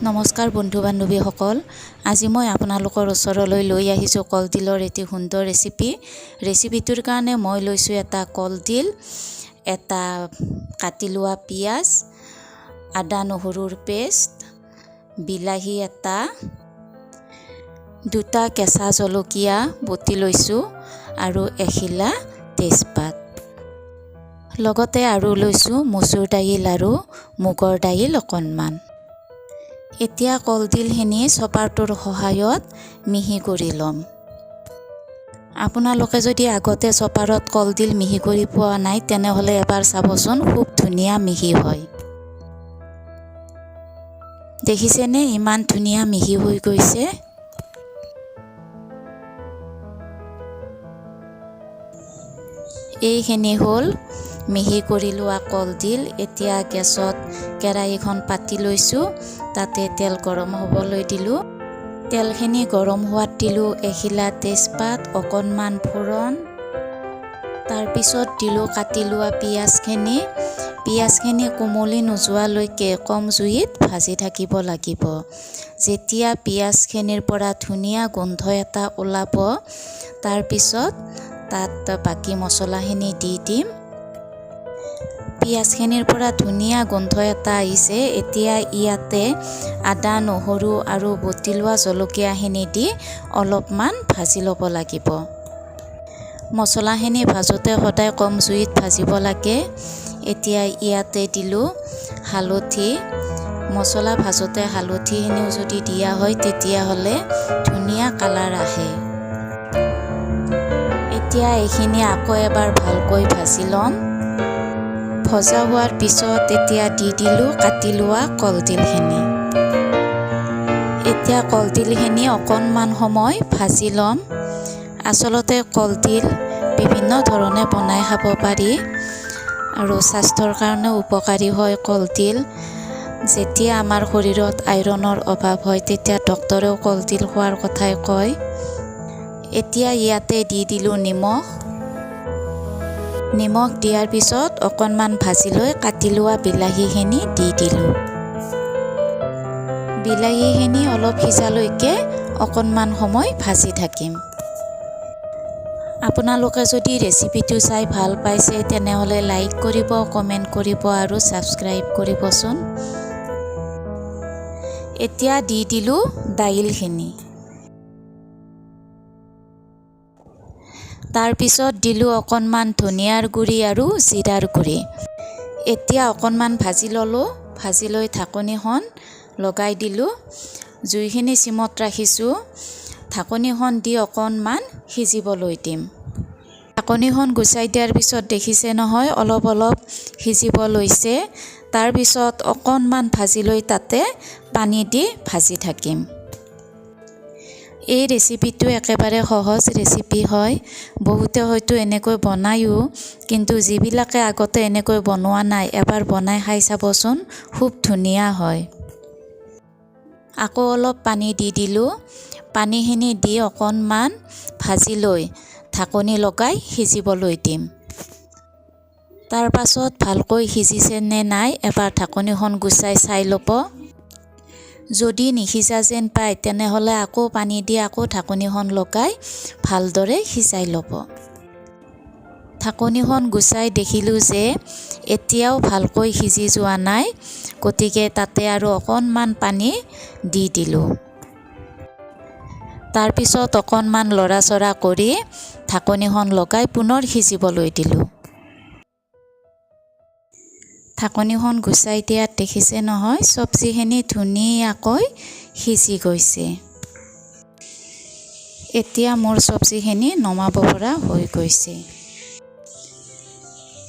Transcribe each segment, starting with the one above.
নমস্কাৰ বন্ধু বান্ধৱীসকল, আজি মই আপোনালোকৰ ওচৰলৈ লৈ আহিছোঁ কলডিলৰ এটি সুন্দৰ ৰেচিপি। ৰেচিপিটোৰ কাৰণে মই লৈছোঁ এটা কলডিল, এটা কাটি লোৱা পিঁয়াজ, আদা নহৰুৰ পেষ্ট, বিলাহী এটা, দুটা কেঁচা জলকীয়া বটি লৈছোঁ আৰু এখিলা তেজপাত। লগতে আৰু লৈছোঁ মচুৰ দাইল আৰু মুগৰ দাইল অকণমান। এতিয়া কলডিলখিনি চপাৰটোৰ সহায়ত মিহি কৰি ল'ম। আপোনালোকে যদি আগতে চপাৰত কলডিল মিহি কৰি পোৱা নাই, তেনেহ'লে এবাৰ চাবচোন, খুব ধুনীয়া মিহি হয়। দেখিছেনে ইমান ধুনীয়া মিহি হৈ গৈছে। এইখিনি হ'ল মিহি কৰি লোৱা কলডিল। এতিয়া গেছত কেৰাহীখন পাতি লৈছোঁ, তাতে তেল গৰম হ'বলৈ দিলোঁ। তেলখিনি গৰম হোৱাত দিলোঁ এখিলা তেজপাত, অকণমান ফোৰণ। তাৰপিছত দিলোঁ কাটি লোৱা পিঁয়াজখিনি। পিঁয়াজখিনি কোমলি নোযোৱালৈকে কম জুইত ভাজি থাকিব লাগিব। যেতিয়া পিঁয়াজখিনিৰ পৰা ধুনীয়া গোন্ধ এটা ওলাব, তাৰপিছত তাত বাকী মছলাখিনি দি দিম। পিঁয়াজখিনিৰ পৰা ধুনীয়া গোন্ধ এটা আহিছে। এতিয়া ইয়াতে আদা নহৰু আৰু বটি লোৱা জলকীয়াখিনি দি অলপমান ভাজি ল'ব লাগিব। মছলাখিনি ভাজোঁতে সদায় কম জুইত ভাজিব লাগে। এতিয়া ইয়াতে দিলোঁ হালধি। মছলা ভাজোঁতে হালধিখিনিও যদি দিয়া হয়, তেতিয়াহ'লে ধুনীয়া কালাৰ আহে। এতিয়া এইখিনি আকৌ এবাৰ ভালকৈ ভাজি ল'ম। ভজা হোৱাৰ পিছত এতিয়া দি দিলোঁ কাটি লোৱা কলডিলখিনি। এতিয়া কলডিলখিনি অকণমান সময় ভাজি ল'ম। আচলতে কলডিল বিভিন্ন ধৰণে বনাই খাব পাৰি আৰু স্বাস্থ্যৰ কাৰণেও উপকাৰী হয় কলডিল। যেতিয়া আমাৰ শৰীৰত আইৰণৰ অভাৱ হয়, তেতিয়া ডক্তৰেও কলডিল খোৱাৰ কথাই কয়। এতিয়া ইয়াতে দি দিলোঁ নিমখ। নিমখ দিয়াৰ পিছত অকণমান ভাজি লৈ কাটি লোৱা বিলাহীখিনি দি দিলোঁ। বিলাহীখিনি অলপ সিজালৈকে অকণমান সময় ভাজি থাকিম। আপোনালোকে যদি ৰেচিপিটো চাই ভাল পাইছে, তেনেহ'লে লাইক কৰিব, কমেণ্ট কৰিব আৰু ছাবস্ক্ৰাইব কৰিবচোন। এতিয়া দি দিলোঁ দাইলখিনি। তাৰপিছত দিলোঁ অকণমান ধনিয়াৰ গুড়ি আৰু জিৰাৰ গুড়ি। এতিয়া অকণমান ভাজি ল'লোঁ। ভাজি লৈ ঢাকনিখন লগাই দিলোঁ। জুইখিনি চিমত ৰাখিছোঁ। ঢাকনিখন দি অকণমান সিজিবলৈ দিম। ঢাকনিখন গুচাই দিয়াৰ পিছত দেখিছে নহয়, অলপ অলপ সিজিব লৈছে। তাৰপিছত অকণমান ভাজি লৈ তাতে পানী দি ভাজি থাকিম। এই ৰেচিপিটো একেবাৰে সহজ ৰেচিপি হয়। বহুতে হয়তো এনেকৈ বনায়ো, কিন্তু যিবিলাকে আগতে এনেকৈ বনোৱা নাই, এবাৰ বনাই খাই চাবচোন, খুব ধুনীয়া হয়। আকৌ অলপ পানী দি দিলোঁ। পানীখিনি দি অকণমান ভাজি লৈ ঢাকনি লগাই সিজিবলৈ দিম। তাৰ পাছত ভালকৈ সিজিছে নে নাই এবাৰ ঢাকনিখন গুচাই চাই ল'ব। যদি নিসিজা যেন পায়, তেনেহ'লে আকৌ পানী দি আকৌ ঢাকনিখন লগাই ভালদৰে সিজাই ল'ব। ঢাকনিখন গুচাই দেখিলোঁ যে এতিয়াও ভালকৈ সিজি যোৱা নাই, গতিকে তাতে আৰু অকণমান পানী দি দিলোঁ। তাৰপিছত অকণমান লৰাচৰা কৰি ঢাকনিখন লগাই পুনৰ সিজিবলৈ দিলোঁ। ঢাকনিখন গুচাই দিয়াত দেখিছে নহয়, চব্জিখিনি ধুনীয়াকৈ সিজি গৈছে। এতিয়া মোৰ চব্জিখিনি নমাব পৰা হৈ গৈছে।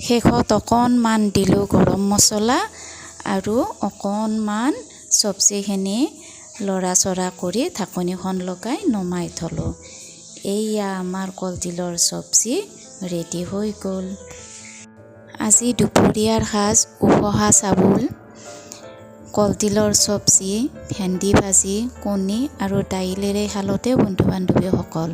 শেষত অকণমান দিলোঁ গৰম মছলা আৰু অকণমান চব্জিখিনি লৰাচৰা কৰি ঢাকনিখন লগাই নমাই থ'লোঁ। এইয়া আমাৰ কলডিলৰ চব্জি ৰেডি হৈ গ'ল। আজি দুপৰীয়াৰ সাজ উখহা চাউল, কলডিলৰ চব্জি, ভেন্দি ভাজি, কণী আৰু দাইলেৰে খালোঁ দেই বন্ধু বান্ধৱীসকল।